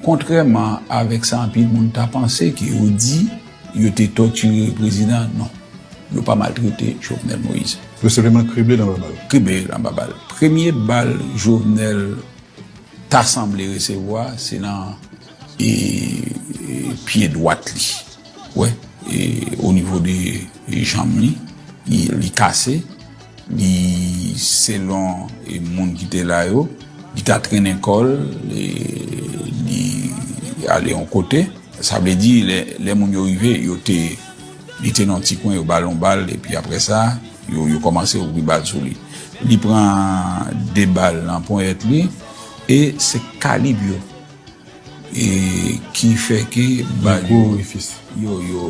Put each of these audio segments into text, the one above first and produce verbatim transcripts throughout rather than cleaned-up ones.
Kontrèman avèk sa anpil moun ta panse, ke yo di yo te tòtire prezidan, non. Yo pa maltrete Jovenel Moïse. Yo senpleman krible l anba bal. Krible l anba bal. Premye bal Jovenel ta sanble resevwa, se nan, e, e, pye dwat li. Wè, e, o nivo de, e, janm li, li, li kase. Li, selon, e, moun ki te la yo, li ta trennen kò l, e, li ale yon kote. Sa vle di, lè, lè moun yo rive, yo te, li te nan ti kwen, yo ba l yon bal, epi apre sa, yo, yo kòmanse ouvri bal sou li. Li pran de bal nan ponyèt li, e se kalib yo, e ki fè ke bal yo, yo, yo,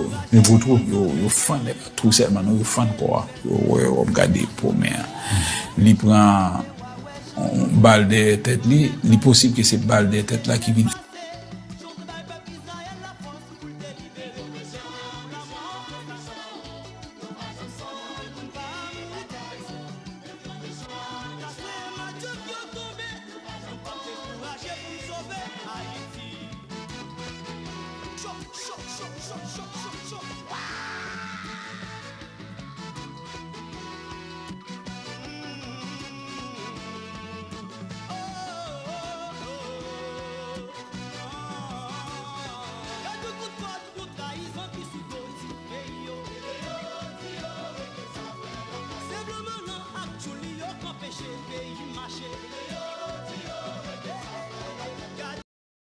yo, yo fann, e pa twou sèlman, non, yo fann kò a. Yo, wè, w ap gade po men an. Li pran yon bal dèyè tèt li, li posib ke se bal dèyè tèt la ki vin